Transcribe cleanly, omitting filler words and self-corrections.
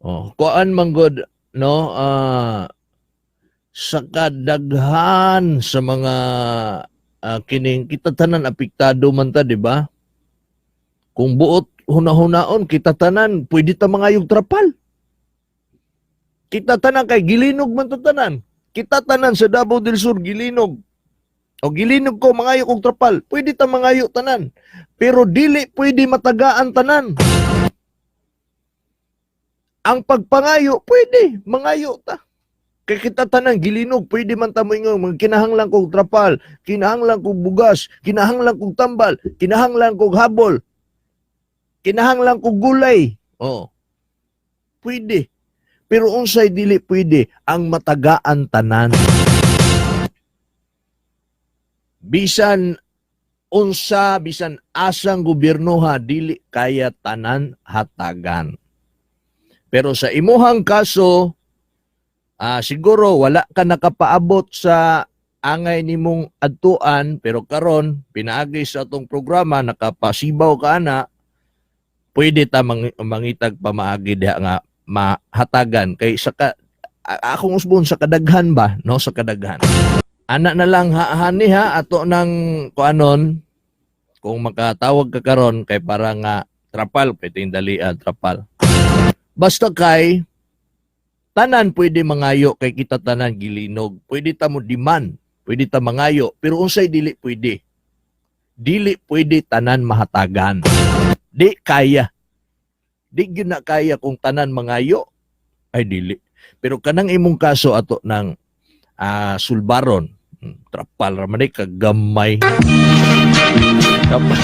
Oh, kuan man gud, no, sa kadaghan sa mga kining kita tanan apektado man ta, di ba? Kung buot hunahunaon, kita tanan pwede ta mangayog trapal. Kita tanan kay gilinog man ta tanan. Kita tanan sa Davao del Sur gilinog. O gilinog ko, mangayo kog trapal, pwede ta mangayo tanan. Pero dili pwede matagaan tanan. Ang pagpangayo, pwede, mangayo ta. Kay kita tanan gilinog, pwede man ta moingon, mga kinahanglan kog trapal, kinahanglan kog bugas, kinahanglan kog tambal, kinahanglan kog habol, kinahanglan kog gulay. Oh. Pwede. Pero unsay dili pwede? Ang matagaan tanan. Bisan unsa, bisan asang gobyernoha, dili kaya tanan hatagan. Pero sa imuhang kaso, siguro wala ka nakapaabot sa angay nimong adtuan, pero karon pinaagi sa atong programa nakapasibaw ka ana, pwede ta mangitag pamaagi diha nga mahatagan kay sa ka, akong usbon sa kadaghan ba, no, sa kadaghan. Ana na lang ha, hani ha, ato nang kuanon kung makatawag ka karon kay para nga trapal pwede dali, trapal. Basta kay tanan pwede mangayo kay kita tanan gilinog, pwede ta mo demand, pwede ta mangayo, pero unsay dili pwede? Dili pwede tanan mahatagan. Di kaya, di gyud na kaya kung tanan mangayo, ay dili. Pero kanang imong kaso ato ng sulbaron. Trapal ra man ni kagamay. Trapal.